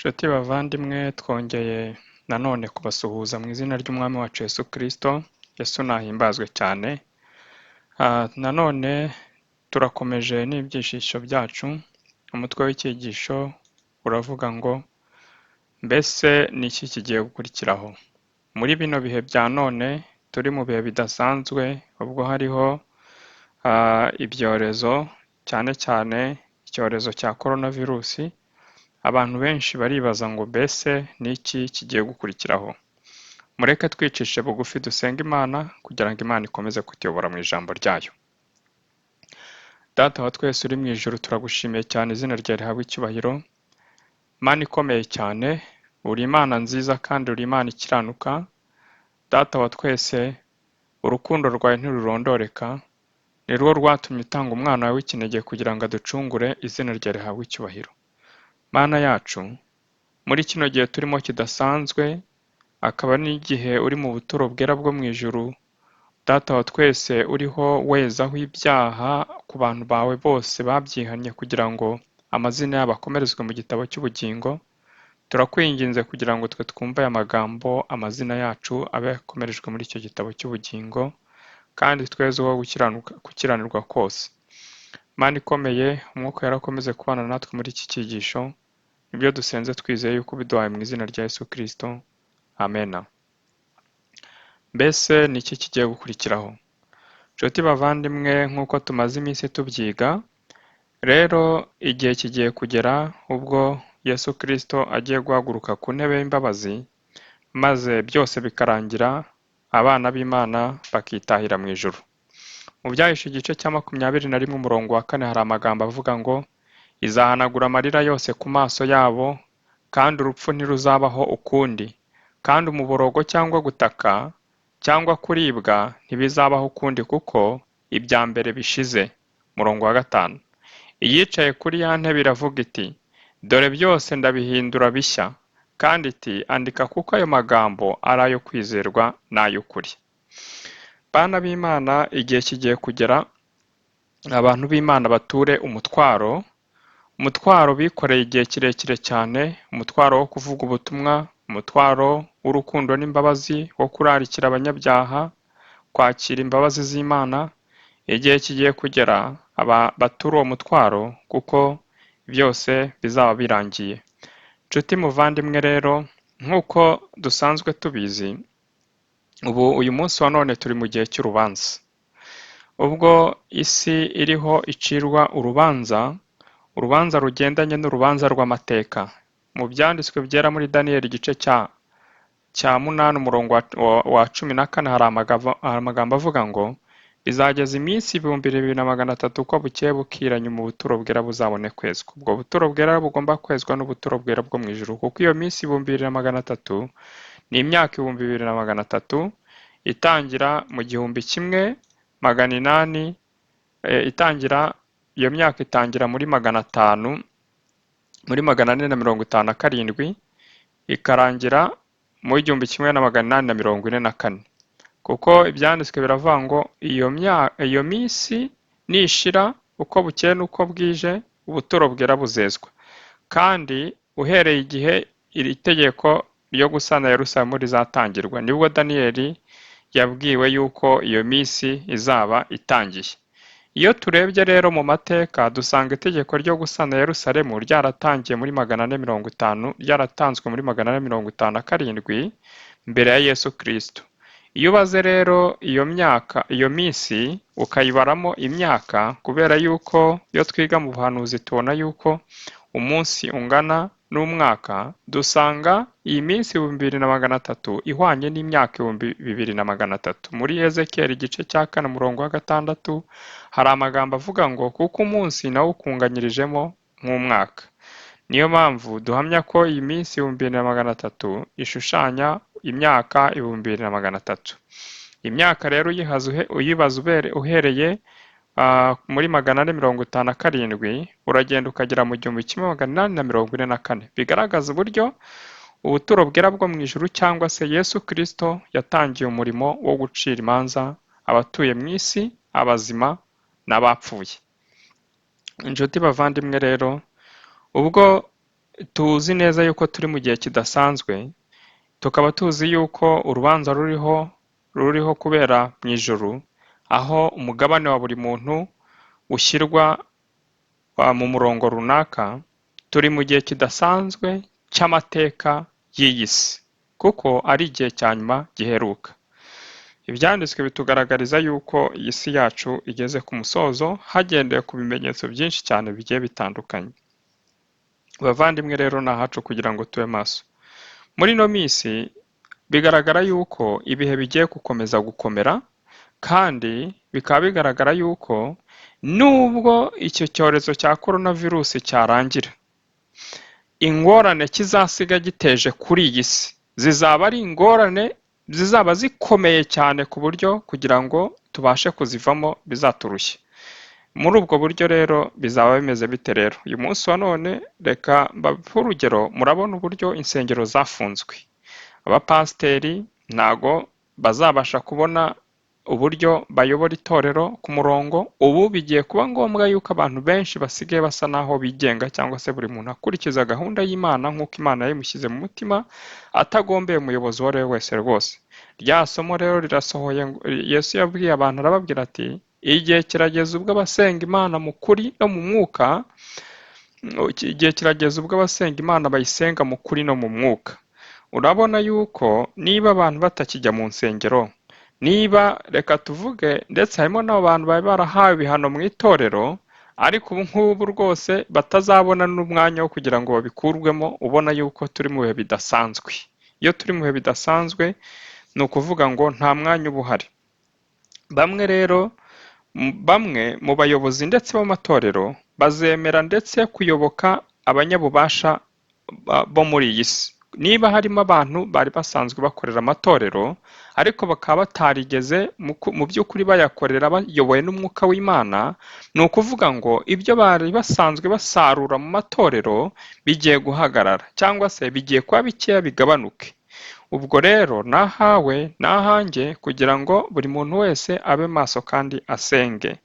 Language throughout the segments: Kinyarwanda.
Nshuti bavandimwe, twongeye nanone kubasuhuza mu izina ry'Umwami wacu Yesu Kristo. Yesu nahimbazwe cyane. Nanone turakomeje n'ibyishisho byacu. Umutwe w'icyigisho uravuga ngo mbese ni iki kigiye gukurikiraho? Muri bino bihe bya none turi mu bihe bidasanzwe, ubwo hariho ibyorezo, cyane cyane icyorezo cya korona virusi, abantu benshi baribaza ngo mbese ni iki kigiye gukurikiraho? Mureke twicishe bugufi dusenge Imana kugira ngo Imana ikomeze kutuyobora mu ijambo ryayo. Data wa twese uri mu ijuru, turagushimiye cyane, izina ryawe rihabwe icyubahiro. Mana ikomeye cyane, uri Imana nziza kandi uri Imana ikiranuka. Data wa twese, urukundo rwawe ntirurondoreka, ni rwo rwatumye utanga umwana wawe w'ikinege kugira ngo aducungure, izina ryawe rihabwe icyubahiro. Mana yacu, muri kino gihe turimo kidasanzwe, akaba n'igihe uri mu buturo bwera bwo mu ijuru, Data wa twese uriho wezaho ibyaha ku bantu bawe bose babyihannye kugira ngo amazina yabo akomerezwe mu gitabo cy'ubugingo, turakwinginze kugira ngo twe twumve aya magambo, amazina yacu abe yakomerejwe muri icyo gitabo cy'ubugingo, kandi twezeho gukiranirwa kose. Mana ikomeye, Umwuka yarakomeze kubana natwe muri iki cyigisho, nibyo dusenze twizeye yuko ubiduhaye mu izina rya Yesu Kristo. Amena. Mbese ni iki kigiye gukurikiraho? Nshuti bavandimwe, nk'uko tumaze iminsi tubyiga, rero igihe kigiye kugera ubwo Yesu Kristo agiye guhaguruka ku ntebe y'imbabazi, maze byose bikarangira, abana b'Imana bakitahira mu ijuru. Mu Byahishe igice cya 21 umurongo wa 4 hari amagambo avuga ngo izahanagura amarira yose ku maso yabo, kandi urupfu ntiruzabaho ukundi, kandi umuborogo cyangwa gutaka cyangwa kuribwa ntibizabaho ukundi, kuko ibya mbere bishize. Umurongo wa 5. Iyicaye kuri ya ntebe iravuga iti dore byose ndabihindura bishya, kandi iti andika kuko ayo magambo ari ayo kwizerwa n'ay'ukuri. Bana b'Imana, igihe kigiye kugera abantu b'Imana bature umutwaro, umutwaro bikoreye igihe kirekire cyane, umutwaro wo kuvuga ubutumwa, umutwaro w'urukundo n'imbabazi, wo kurarikira abanyabyaha kwakira imbabazi z'Imana. Igihe kigiye kugera bature uwo mutwaro, kuko byose bizaba birangiye. Nshuti muvandimwe rero, nk'uko dusanzwe tubizi, ubu uyu munsi wa none turi mu gihe cy'urubanza. Ubwo isi iriho icirwa urubanza, urubanza rugendanye n'urubanza rw'amateka. Mu byanditswe byera muri Daniyeli igice cya 8 umurongo wa 14 hari amagambo avuga ngo bizageza iminsi 2300 uko bukeye bukira, nyuma ubuturo bwera buzabone kwezwa. Ubwo buturo bwera bugomba kwezwa n'ubuturo bwera bwo mu ijuru, kuko iyo minsi 2300 ni imyaka 2300 itangira mu 1800, itangira iyo myaka itangira muri 500, muri 457, ikarangira mu 1844. Kuko ibyanditswe biravuga ngo iyo minsi nishira uko bukeye n'uko bwije, ubuturo bwera buzezwa. Kandi uhereye igihe iri tegeko ryo gusana Yerusalemu rizatangirwa, nibwo Daniyeli yabwiwe yuko iyo minsi izaba itangiye. Iyo turebye rero mu mateka, dusanga itegeko ryo gusana Yerusalemu ryaratangiye muri 450, ryaratanzwe muri 457 mbere ya Yesu Kristo. Iyo ubaze rero iyo myaka, iyo minsi ukayibaramo imyaka, kubera yuko iyo twiga mu buhanuzi tubona yuko umunsi ungana n'umwaka, dusanga iyi minsi 2300 ihwanye n'imyaka 2300. Muri Ezekiyeli igice cya 4 umurongo wa 6 hari amagambo avuga ngo kuko umunsi nawo ukunganyirijemo nk'umwaka. Niyo mpamvu duhamya ko iyi minsi 2300 ishushanya imyaka 2300. Imyaka rero uyibaza uhereye muri 457 uragenda ukagera mu 1844. Bigaragaza uburyo ubuturo bwera bwo mu ijuru cyangwa se Yesu Kristo yatangiye umurimo wo gucira imanza abatuye mu isi, abazima n'abapfuye. Inshuti bavandimwe rero, ubwo Tuzi neza yuko turi mu gihe kidasanzwe, tukaba tuzi yuko urubanza ruriho kubera mu ijuru, aho umugabane wa buri muntu ushyirwa mu murongo runaka. Turi mu gihe kidasanzwe cy'amateka y'iyi si, kuko ari igihe cya nyuma giheruka. Ibyanditswe bitugaragariza yuko iyi si yacu igeze ku musozo, hagendewe ku bimenyetso byinshi cyane bigiye bitandukanye. Bavandimwe rero, ni ahacu kugira ngo tube maso. Muri ino minsi bigaragara yuko ibihe bigiye gukomeza gukomera, kandi bikaba bigaragara yuko nubwo icyo cyorezo cya korona virusi cyarangira, ingorane kizasiga giteje kuri iyi si zizaba ari ingorane zizaba zikomeye cyane, ku buryo kugira ngo tubashe kuzivamo bizaturushya. Muri ubwo buryo rero bizaba bimeze bite rero? Uyu munsi wa none reka mbahe urugero, murabona uburyo insengero zafunzwe. Abapasiteri ntago bazabasha kubona uburyo bayobora itorero ku murongo. Ubu bigiye kuba ngombwa yuko abantu benshi basigaye basa naho bigenga, cyangwa se buri muntu akurikiza gahunda y'Imana nk'uko Imana yayimushyize mu mutima, atagombeye umuyobozi uwo ari we wese rwose. Rya somo rero rirasohoye. Yesu yabwiye abantu arababwira ati: igihe kirageze ubwo abasenga Imana mu kuri no mu mwuka, igihe kirageze ubwo abasenga Imana bayisenga mu kuri no mu mwuka. Urabona yuko niba abantu batakijya mu nsengero, niba reka tuvuge ndetse harimo n'abantu bari barahawe ibihano mu itorero, ariko ubu ngubu rwose batazabona n'umwanya wo kugira ngo babikurwemo, ubona yuko turi mu bihe bidasanzwe. Iyo turi mu bihe bidasanzwe ni ukuvuga ngo nta mwanya uba uhari. Bamwe rero, bamwe mu bayobozi ndetse b'amatorero bazemera ndetse kuyoboka abanyabubasha bo muri iyi si. Niba harimo abantu bari basanzwe bakorera amatorero, ariko bakaba batarigeze mu by'ukuri bayakorera bayobowe n'umwuka w'Imana, ni ukuvuga ngo ibyo bari basanzwe basarura mu matorero bigiye guhagarara, cyangwa se bigiye kuba bikeya bigabanuke. Ubwo rero nahawe nahanjye kugira ngo buri muntu wese abe maso kandi asenge.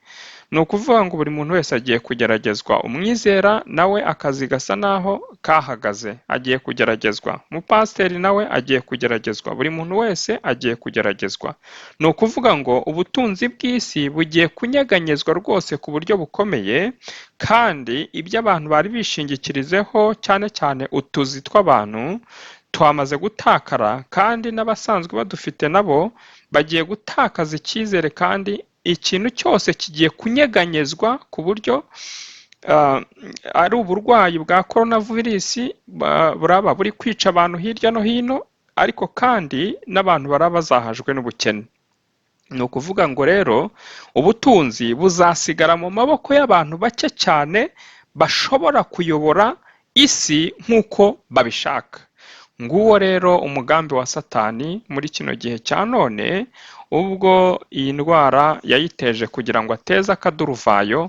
Ni ukuvuga ngo buri muntu wese agiye kugeragezwa. Umwizera nawe akazi gasa naho kahagaze, agiye kugeragezwa. Umupasiteri nawe agiye kugeragezwa. Buri muntu wese agiye kugeragezwa. Ni ukuvuga ngo ubutunzi bw'isi bugiye kunyeganyezwa rwose ku buryo bukomeye, kandi ibyo abantu bari bishingikirizeho cyane cyane utuzi tw'abantu twamaze gutakara, kandi n'abasanzwe badufite nabo bagiye gutakaza icyizere, kandi ikintu cyose kigiye kunyeganyezwa ku buryo ari uburwayi bwa korona virusi buraba buri kwica abantu hirya no hino, ariko kandi n'abantu baraba bazahajwe n'ubukene. Ni ukuvuga ngo rero ubutunzi buzasigara mu maboko y'abantu bake cyane bashobora kuyobora isi nk'uko babishaka. Nguwo rero umugambi wa Satani muri kino gihe cya none, ubwo iyi ndwara yayiteje kugira ngo ateze akaduruvayo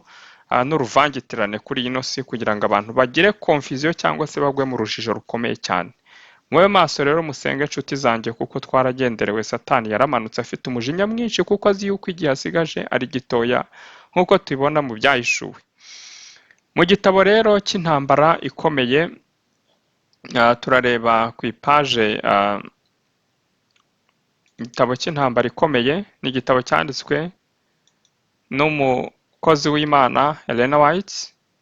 n'uruvangitirane kuri ino si, kugira ngo abantu bagire confusion cyangwa se bagwe mu rujijo rukomeye cyane. Mube maso rero, musenge inshuti zanjye, kuko twaragenderewe. Satani yaramanutse afite umujinya mwinshi, kuko azi yuko igihe asigaje ari gitoya, nk'uko tubibona mu byahishuwe. Mu gitabo rero cy'intambara ikomeye, turareba ku ipaje. Igitabo cy'intambara ikomeye ni igitabo cyanditswe n'umukozi w'Imana Elena White.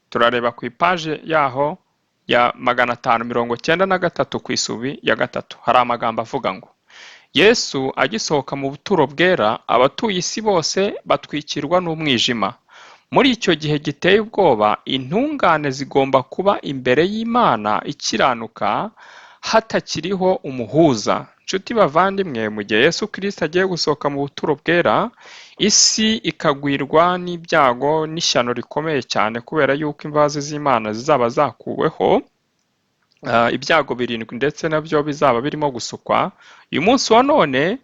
Turareba ku ipaje yaho ya 593 ku isubi ya 3, hari amagambo avuga ngo: Yesu agisohoka mu buturo bwera, abatuye isi bose batwikirwa n'umwijima. Muri icyo gihe giteye ubwoba, intungane zigomba kuba imbere y'Imana ikiranuka, hatakiriho umuhuza. Nshuti bavandimwe, mu gihe Yesu Kirisito agiye gusohoka mu buturo bwera, isi ikagwirwa n'ibyago n'ishyano rikomeye cyane, kubera yuko imbabazi z'Imana zizaba zakuweho, ibyago birindwi ndetse nabyo bizaba birimo gusukwa. Uyu munsi wa none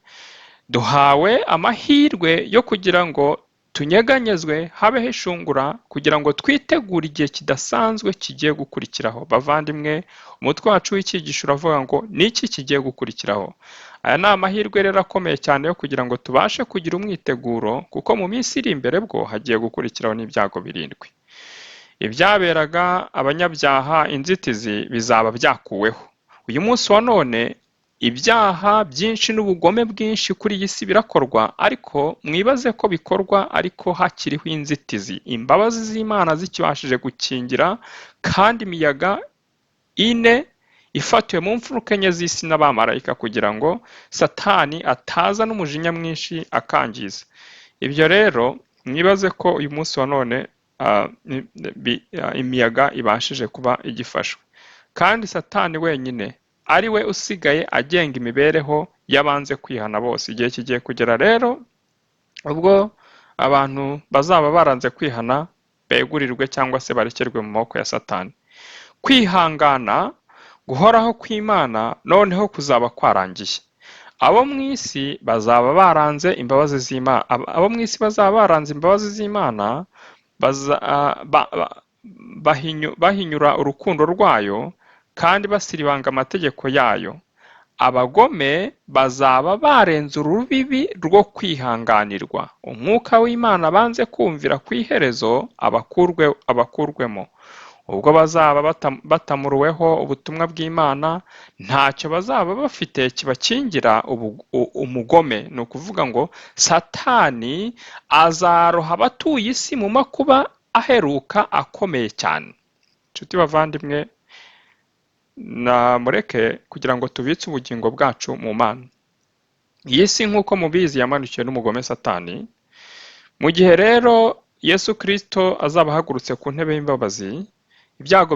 duhawe amahirwe yo kugira ngo tunyeganyezwe, habeho ishungura, kugira ngo twitegure igihe kidasanzwe kigiye gukurikiraho. Bavandimwe, umutwe wacu w'icyigisho uravuga ngo ni iki kigiye gukurikiraho? Aya ni amahirwe rero akomeye cyane yo kugira ngo tubashe kugira umwiteguro, kuko mu minsi iri imbere bwo hagiye gukurikiraho n'ibyago birindwi. Ibyaberaga abanyabyaha inzitizi bizaba byakuweho. Uyu munsi wa none ibyaha byinshi n'ubugome bwinshi kuri iyi si birakorwa, ariko mwibaze ko bikorwa ariko hakiriho inzitizi. Imbabazi z'Imana zikibashije gukingira, kandi imiyaga ine ifatiwe mu mfuruka enye z'isi n'abamarayika kugira ngo Satani ataza n'umujinya mwinshi akangiza. Ibyo rero mwibaze ko uyu munsi wa none imiyaga ibashije kuba igifashwe, kandi Satani wenyine ari we usigaye agenga imibereho y'abanze kwihana bose. Igihe kigiye kugera rero ubwo abantu bazaba baranze kwihana begurirwe cyangwa se barekerwe mu maboko ya Satani. Kwihangana guhoraho kw'Imana noneho kuzaba kwarangiye. Abo mu isi bazaba baranze imbabazi z'Imana, abo mu isi bazaba baranze imbabazi z'Imana bahinyura urukundo rwayo kandi basiribanga amategeko yayo. Abagome bazaba barenze urubibi rwo kwihanganirwa. Umwuka w'Imana banze kumvira ku iherezo abakurwemo. Ubwo bazaba batamuruweho ubutumwa bw'Imana, ntacyo bazaba bafite kibakingira umugome. Ni ukuvuga ngo Satani azaroha abatuye isi mu makuba aheruka akomeye cyane. Inshuti bavandimwe, namureke kugira ngo tubitse ubugingo bwacu mu Mana. Iyi si nk'uko mubizi yamanukiwe n'umugome Satani. Mu gihe rero Yesu Kristo azaba ahagurutse ku ntebe y'imbabazi, ibyago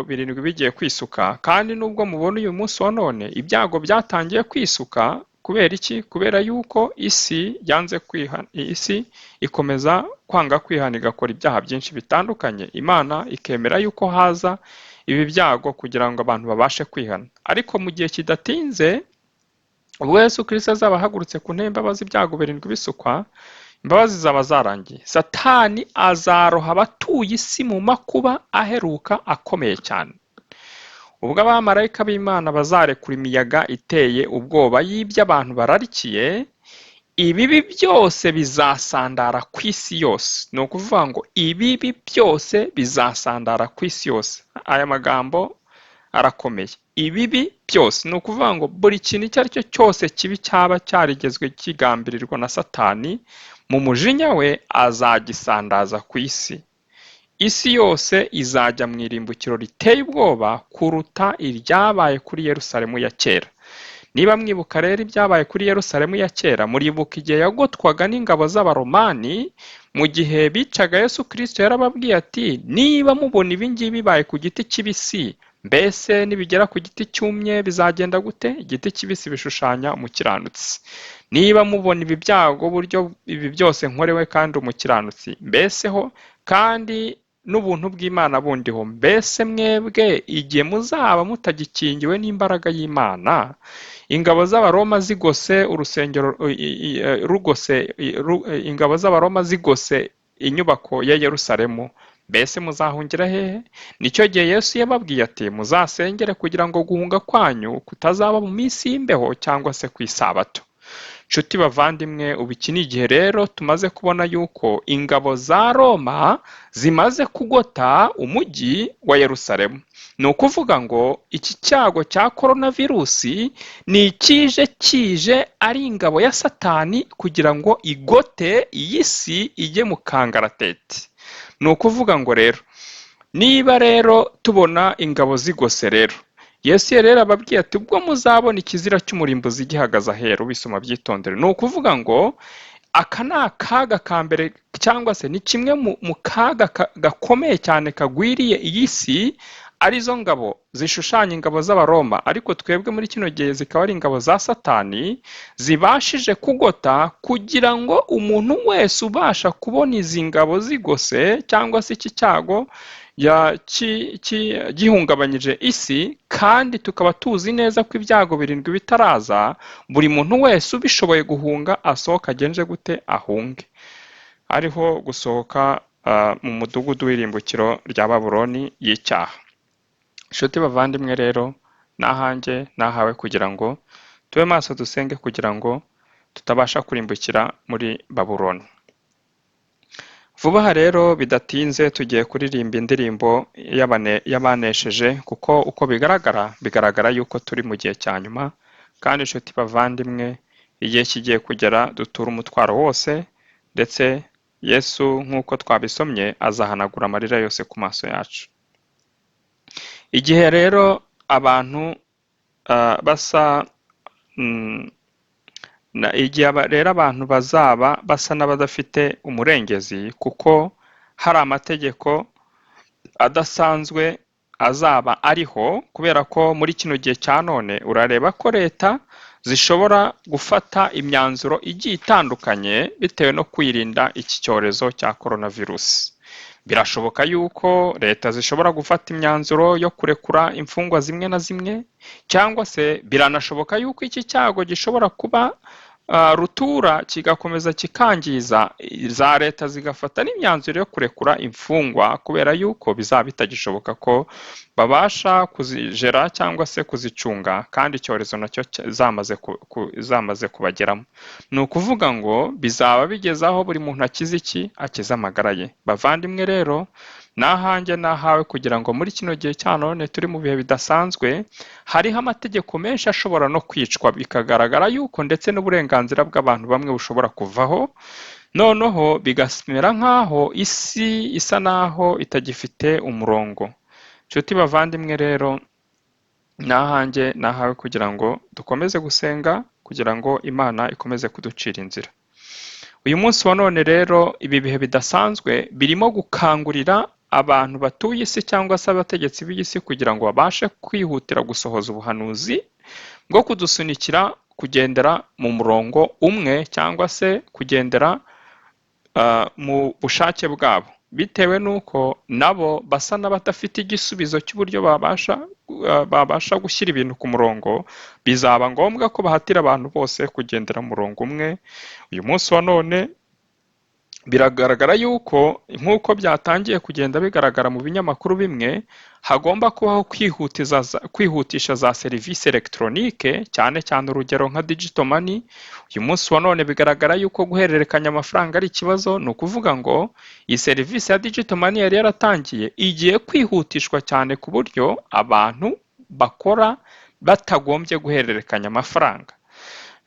birindwi bigiye kwisuka, kandi nubwo mubona uyu munsi wa none ibyago byatangiye kwisuka, kubera iki? Kubera yuko isi yanze kwiha, isi ikomeza kwanga kwihana, igakora ibyaha byinshi bitandukanye. Imana ikemera yuko haza ibi byago kugira ngo abantu babashe kwihana. Ariko mu gihe kidatinze, ubwo Yesu Kristo azaba ahagurutse ku ntebe y'imbabazi, ibyago birindwi bisukwa, imbabazi zaba zarangiye. Satani azaroha abatuye isi mu makuba aheruka akomeye cyane. Ubwo abamarayika b'Imana bazarekura imiyaga iteye ubwoba y'ibyo abantu bararikiye, ibibi byose bizasandara ku isi yose. Ni ukuvuga ngo ibibi byose bizasandara ku isi yose. Aya magambo arakomeye. Ibibi byose, ni ukuvuga ngo buri kintu icyo ari cyo cyose kibi cyaba cyarigezwe kigambirirwa na Satani, mu mujinya we azagisandaza ku isi. Isi yose izajya mu irimbukiro riteye ubwoba kuruta iryabaye kuri Yerusalemu ya kera. Niba mwibuka rero ibyabaye kuri Yerusalemu ya kera, muribuka igihe yagotwaga n'ingabo z'Abaromani mu gihe bicaga Yesu Kristo, yarababwiye ati: "Niba mubona ibi ngibi bibaye ku giti kibisi, mbese nibigera ku giti cyumye bizagenda gute?" Igiti kibisi bishushanya umukiranutsi. "Niba mubona ibi byago, buryo ibi byose nkorewe kandi umukiranutsi, mbese ho kandi n'ubuntu bw'Imana bundiho, mbese mwebwe igihe muzaba mutagikingiwe n'imbaraga y'Imana, ingabo z'Abaroma zigose urusengero rugose ingabo z'Abaroma zigose inyubako ya Yerusalemu, mbese muzahungira hehe?" Nicyo gihe Yesu yababwiye ati: "Muzasengere kugira ngo guhunga kwanyu kutazaba mu minsi y'imbeho cyangwa se ku isabato." Nshuti bavandimwe, ubu iki ni igihe rero tumaze kubona yuko ingabo za Roma zimaze kugota umujyi wa Yerusalemu. Ni ukuvuga ngo iki cyago cya korona virusi ni ikije kije ari ingabo ya Satani kugira ngo igote iyi si ijye mu kangaratete. Ni ukuvuga ngo rero niba rero tubona ingabo zigose rero, Yesu rero ababwiye ati: "Ubwo muzabona ikizira cy'umurimbuzi gihagaze ahera," ubisoma byitondere. Ni ukuvuga ngo aka ni akaga ka mbere, cyangwa se ni kimwe mu kaga gakomeye cyane kagwiriye iyi si, arizo ngabo zishushanya ingabo z'Abaroma, ariko twebwe muri kino gihe zikaba ari ingabo za Satani zibashije kugota, kugira ngo umuntu wese ubasha kubona izi ngabo zigose cyangwa se iki cyago gihungabanyije isi, kandi tukaba tuzi neza ko ibyago birindwi bitaraza, buri muntu wese ubishoboye guhunga asohoka agenje gute? Ahunge. Ariho gusohoka mu mudugudu w'irimbukiro rya Babuloni y'icyaha. Inshuti bavandimwe rero, n'ahanjye nahawe kugira ngo tube maso dusenge kugira ngo tutabasha kurimbukira muri Babuloni. Vuba aha rero bidatinze tugiye kuririmba indirimbo y'abanesheje, kuko uko bigaragara, bigaragara yuko turi mu gihe cya nyuma, kandi inshuti bavandimwe, igihe kigiye kugera dutura umutwaro wose, ndetse Yesu nk'uko twabisomye azahanagura amarira yose ku maso yacu. Igihe rero abantu basa igihe rero abantu bazaba basa n'abadafite umurengezi, kuko hari amategeko adasanzwe azaba ariho, kubera ko muri kino gihe cya none urareba ko leta zishobora gufata imyanzuro igiye itandukanye bitewe no kwirinda iki cyorezo cya coronavirus. Birashoboka yuko leta zishobora gufata imyanzuro yo kurekura imfungwa zimwe na zimwe, cyangwa se biranashoboka yuko iki cyago gishobora kuba rutura kigakomeza kikangiza, za leta zigafata n'imyanzuro yo kurekura imfungwa, kubera yuko bizaba bitagishoboka ko babasha kuzijera cyangwa se kuzicunga, kandi icyorezo nacyo zamaze kubageramo. Ni ukuvuga ngo bizaba bigeze aho buri muntu akize iki? Akize amagara ye. Bavandimwe rero, n'ahanjye n'ahawe, kugira ngo muri kino gihe cya none turi mu bihe bidasanzwe, hariho amategeko menshi ashobora no kwicwa, bikagaragara yuko ndetse n'uburenganzira bw'abantu bamwe bushobora kuvaho, noneho bigamera nk'aho isi isa n'aho itagifite umurongo. Nshuti bavandimwe rero, n'ahanjye n'ahawe kugira ngo dukomeze gusenga, kugira ngo Imana ikomeze kuducira inzira. Uyu munsi wa none rero, ibi bihe bidasanzwe birimo gukangurira abantu batuye isi cyangwa se abategetsi b'isi kugira ngo babashe kwihutira gusohoza ubuhanuzi bwo kudusunikira kugendera mu murongo umwe, cyangwa se kugendera mu bushake bwabo, bitewe n'uko nabo basa n'abadafite igisubizo cy'uburyo babasha gushyira ibintu ku murongo. Bizaba ngombwa ko bahatira abantu bose kugendera mu murongo umwe. Uyu munsi wa none biragaragara yuko nk'uko byatangiye kugenda bigaragara mu binyamakuru bimwe, hagomba kubaho kwihutisha za serivisi elegitoronike, cyane cyane urugero nka digital money. Uyu munsi wa none bigaragara yuko guhererekanya amafaranga ari ikibazo. Ni ukuvuga ngo iyi serivisi ya digital money yari yaratangiye igiye kwihutishwa cyane, ku buryo abantu bakora batagombye guhererekanya amafaranga.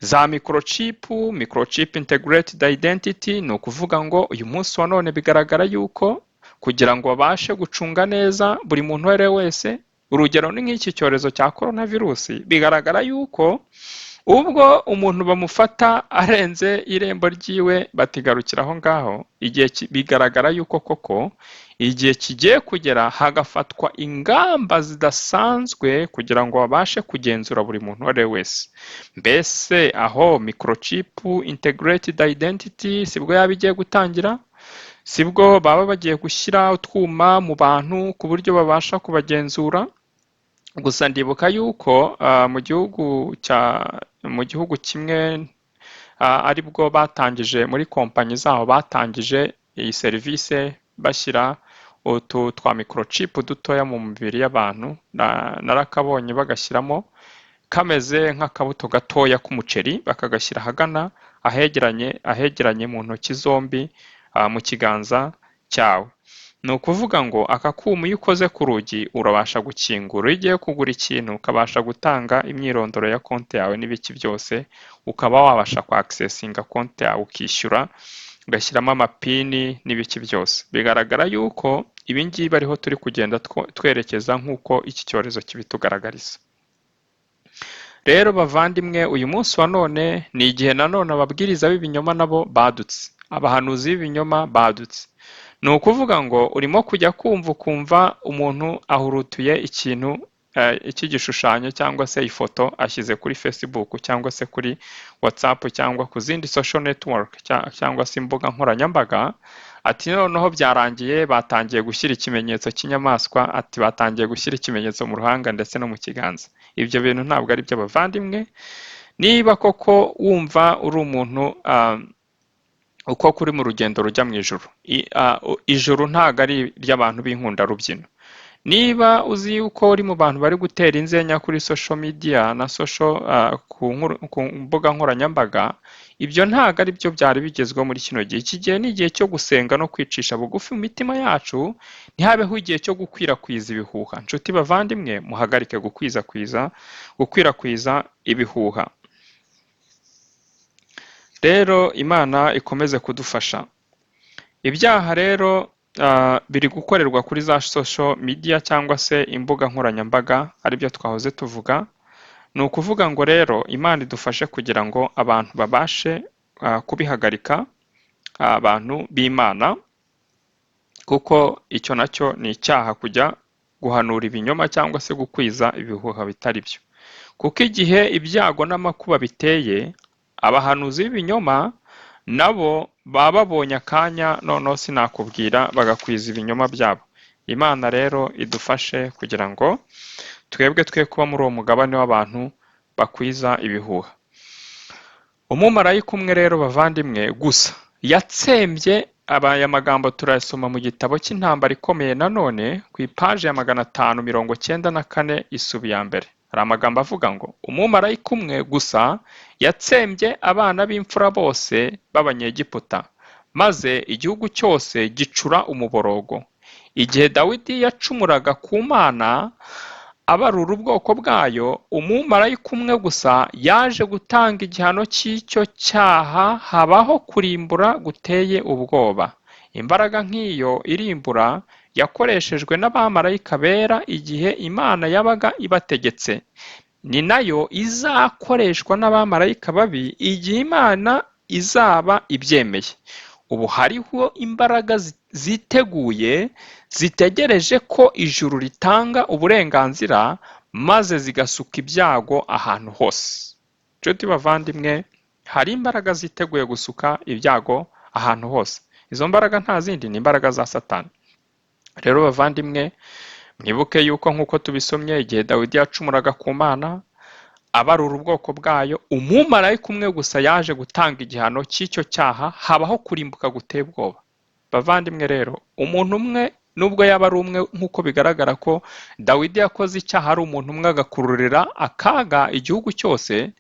Za microchip, microchip integrated identity, ni ukuvuga ngo uyu munsi wa none bigaragara yuko kugira ngo babashe gucunga neza buri muntu uwo ari we wese, urugero ni nk'iki cyorezo cya coronavirus, bigaragara yuko ubwo umuntu bamufata arenze irembo ryiwe batigarukira aho ngaho, igihe bigaragara yuko koko igihe kigiye kugera hagafatwa ingamba zidasanzwe kugira ngo babashe kugenzura buri muntu uwo ari we wese. Mbese aho microchip integrated identity sibwo yaba igiye gutangira? Sibwo baba bagiye gushyira utwuma mu bantu ku buryo babasha kubagenzura? Gusa ndibuka yuko mu gihugu kimwe aribwo batangije muri kompanyi zaho, batangije iyi serivisi bashyira utu twa microchip dutoya mu mibiri y'abantu. Narakabonye bagashyiramo kameze nk'akabuto gatoya k'umuceri, bakagashyira ahagana ahegeranye mu ntoki zombi, mu kiganza cyawe. Ni ukuvuga ngo aka kuma iyo ukoze ku rugi urabasha gukingura, iyo ugiye kugura ikintu ukabasha gutanga imyirondoro ya konti yawe n'ibiki byose, ukaba wabasha kwakisesinga konti yawe, ukishyura, ugashyiramo amapini n'ibiki byose. Bigaragara yuko ibi ngibi ariho turi kugenda twerekeza nk'uko iki cyorezo kibitugaragariza. Rero bavandimwe, uyu munsi wa none ni igihe nanone ababwiriza b'ibinyoma nabo badutse, abahanuzi b'ibinyoma badutse. Ni ukuvuga ngo urimo kujya kumva ukumva umuntu ahurutuye ikintu cy'igishushanyo cyangwa se ifoto ashyize kuri Facebook cyangwa se kuri WhatsApp cyangwa ku zindi social network cyangwa se imbuga nkoranyambaga, ati noneho byarangiye, batangiye gushyira ikimenyetso cy'inyamaswa, ati batangiye gushyira ikimenyetso mu ruhanga ndetse no mu kiganza. Ibyo bintu ntabwo ari byo bavandimwe. Niba koko wumva uri umuntu uko kuri mu rugendo rujya mu ijuru, ijuru ntabwo ari iry'abantu b'inkundarubyino. Niba uzi yuko uri mu bantu bari gutera inzenya kuri social media na social ku mbuga nkoranyambaga, Ibyo ntabwo ari byo byari bigezweho muri kino gihe. Iki gihe ni igihe cyo gusenga no kwicisha bugufi mu mitima yacu, ntihabeho igihe cyo gukwirakwiza ibihuha. Nshuti bavandimwe, muhagarike gukwirakwiza ibihuha. Rero Imana ikomeze kudufasha. Ibyaha rero biri gukorerwa kuri za social media cyangwa se imbuga nkoranyambaga, aribyo twahoze tuvuga. Ni ukuvuga ngo rero Imana idufashe kugira ngo abantu babashe kubihagarika, abantu b'Imana, kuko icyo nacyo ni icyaha, kujya guhanura ibinyoma cyangwa se gukwiza ibihuha bitari byo. Kuko igihe ibyago n'amakuba biteye, abahanuzi b'ibinyoma nabo baba babonye akanya, noneho sinakubwira, bagakwiza ibinyoma byabo. Imana rero idufashe kugira ngo twebwe twe kuba muri uwo mugabane w'abantu bakwiza ibihuha. Umumarayika umwe rero bavandimwe gusa yatsembye aya magambo, turayasoma mu gitabo cy'intambara ikomeye nanone ku ipaji ya 594 isubi ya mbere. Hari amagambo avuga ngo umumarayika umwe gusa yatsembye abana b'imfura bose b'Abanyegiputa, maze igihugu cyose gicura umuborogo. Igihe Dawidi yacumuraga ku Mana abarura ubwoko bwayo, umumarayika umwe gusa yaje gutanga igihano cy'icyo cyaha, habaho kurimbura guteye ubwoba. Imbaraga nk'iyo irimbura yakoreshejwe n'abamarayika bera igihe Imana yabaga ibategetse, ni nayo izakoreshwa n'abamarayika babi igihe Imana izaba ibyemeye. Ubu hariho imbaraga ziteguye zitegereje ko ijuru ritanga uburenganzira, maze zigasuka ibyago ahantu hose. Nshuti bavandimwe, hari imbaraga ziteguye gusuka ibyago ahantu hose. Izo mbaraga nta zindi, ni imbaraga za Satani. Rero bavandimwe, mwibuke yuko nk'uko tubisomye, igihe Dawidi yacumuraga ku Mana abarura ubwoko bwayo, umumarayika umwe gusa yaje gutanga igihano cy'icyo cyaha, habaho kurimbuka guteye ubwoba. Bavandimwe rero, umuntu umwe nubwo yaba ari umwe, nk'uko bigaragara ko Dawidi yakoze icyaha ari umuntu umwe agakururira akaga igihugu cyose,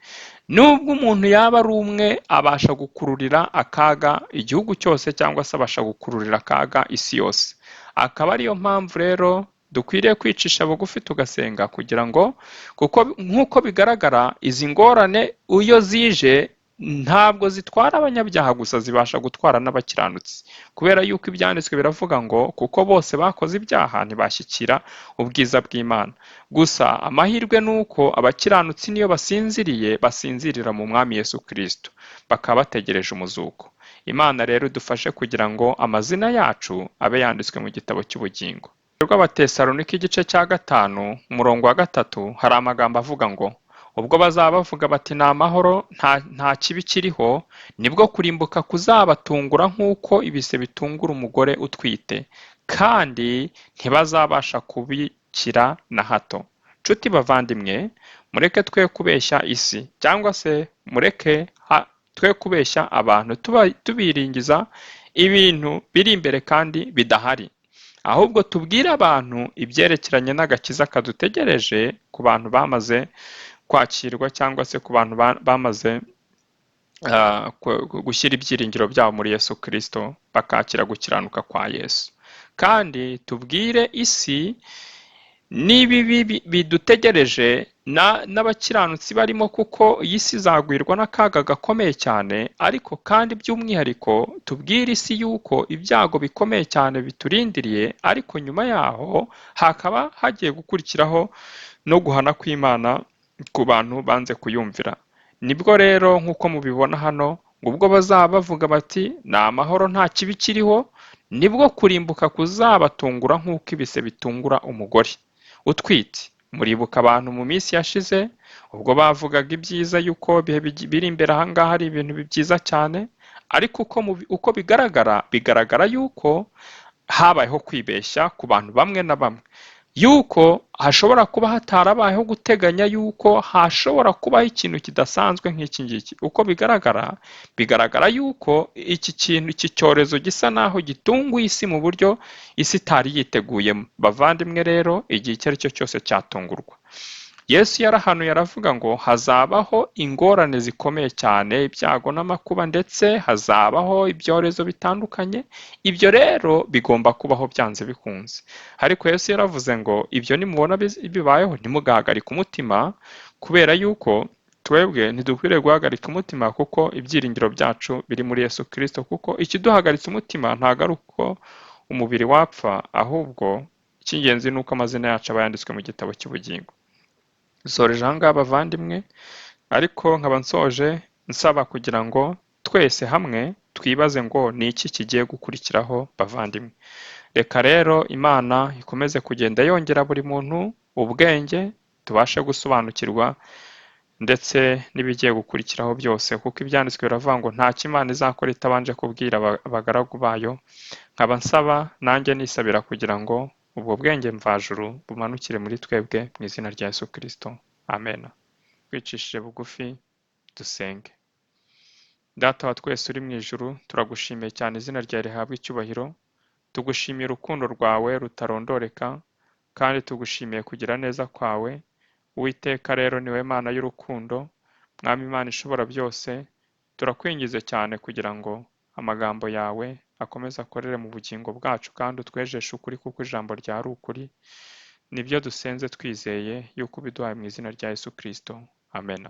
nubwo umuntu yaba ari umwe abasha gukururira akaga igihugu cyose, cyangwa se abasha gukururira akaga isi yose. Akaba ariyo mpamvu rero dukwiriye kwicisha bugufi tugasenga, kugira ngo, kuko nk'uko bigaragara izi ngorane iyo zije ntabwo zitwara abanyabyaha gusa, zibasha gutwara n'abakiranutsi, kubera yuko ibyanditswe biravuga ngo kuko bose bakoze ibyaha ntibashyikira ubwiza bw'Imana. Gusa amahirwe ni uko abakiranutsi niyo basinziriye, basinzirira mu Mwami Yesu Kristo, bakaba bategereje umuzuko. Imana rero idufashe kugira ngo amazina yacu abe yanditswe mu gitabo cy'ubugingo. Rw'Abatesalonike igice cya 5 umurongo wa 3 hari amagambo avuga ngo ubwo bazaba bavuga bati ni amahoro, nta kibi kiriho, nibwo kurimbuka kuzabatungura nk'uko ibise bitungura umugore utwite, kandi ntibazabasha kubikira na hato. Nshuti bavandimwe, mureke twe kubeshya isi, cyangwa se mureke twe kubeshya abantu tubiringiza ibintu biri imbere kandi bidahari. Ahubwo tubwire abantu ibyerekeranye n'agakiza kadutegereje ku bantu bamaze kwakirwa, cyangwa se ku bantu bamaze gushyira ibyiringiro byabo muri Yesu Kristo, bakakira gukiranuka kwa Yesu. Kandi tubwire isi n'ibibi bidutegereje n'abakiranutsi barimo, kuko iyi si izagwirwa n'akaga gakomeye cyane. Ariko kandi by'umwihariko tubwire isi yuko ibyago bikomeye cyane biturindiriye, ariko nyuma yaho hakaba hagiye gukurikiraho no guhana kw'Imana ku bantu banze kuyumvira. Nibwo rero nk'uko mubibona hano, ngo ubwo bazaba bavuga bati ni amahoro nta kibi kiriho, nibwo kurimbuka kuzabatungura nk'uko ibise bitungura umugore utwite. Muribuka abantu mu minsi yashize ubwo bavugaga ibyiza yuko ibihe biri imbere aha ngaha ari ibintu byiza cyane, ariko uko bigaragara yuko habayeho kwibeshya ku bantu bamwe na bamwe, yuko hashobora kuba hatarabayeho guteganya yuko hashobora kubaho ikintu kidasanzwe nk'iki ngiki. Uko bigaragara yuko iki kintu, iki cyorezo gisa naho gitunguye isi mu buryo isi itari yiteguyemo. Bavandimwe rero, igihe icyo ari cyo cyose cyatungurwa. Yesu yarahanuye aravuga ngo hazabaho ingorane zikomeye cyane, ibyago n'amakuba, ndetse hazabaho ibyorezo bitandukanye. Ibyo rero bigomba kubaho byanze bikunze. Ariko Yesu yaravuze ngo ibyo nimubona bibayeho ntimugahagarike umutima, kubera yuko twebwe ntidukwiriye guhagarika umutima, kuko ibyiringiro byacu biri muri Yesu Kristo. Kuko ikiduhagaritse umutima ntabwo ari uko umubiri wapfa, ahubwo icy'ingenzi ni uko amazina yacu aba yanditswe mu gitabo cy'ubugingo. Nsoreje aha ngaha bavandimwe, ariko nkaba nsoje nsaba kugira ngo twese hamwe twibaze ngo ni iki kigiye gukurikiraho bavandimwe. Reka rero Imana ikomeze kugenda yongera buri muntu ubwenge, tubashe gusobanukirwa ndetse n'ibigiye gukurikiraho byose, kuko ibyanditswe biravuga ngo ntacyo Imana izakora itabanje kubwira abagaragu bayo. Nkaba nsaba nanjye nisabira kugira ngo ubwo bwenge mvajuru bumanukire muri twebwe mu izina rya Yesu Kristo. Amen. Twicishije bugufi dusenge. Data wa twese uri mu ijuru, turagushimiye cyane, izina ryawe rihabwe icyubahiro. Tugushimiye urukundo rwawe rutarondoreka, kandi tugushimiye kugira neza kwawe. Uwiteka rero niwe Mana y'urukundo, Mwami Imana ishobora byose, turakwingize cyane kugira ngo amagambo yawe akomeze akorere mu bugingo bwacu, kandi utwejeshe ukuri, kuko ijambo ryawe ari ukuri. Nibyo dusenze twizeye yuko ubiduhaye mu izina rya Yesu Kristo. Amen.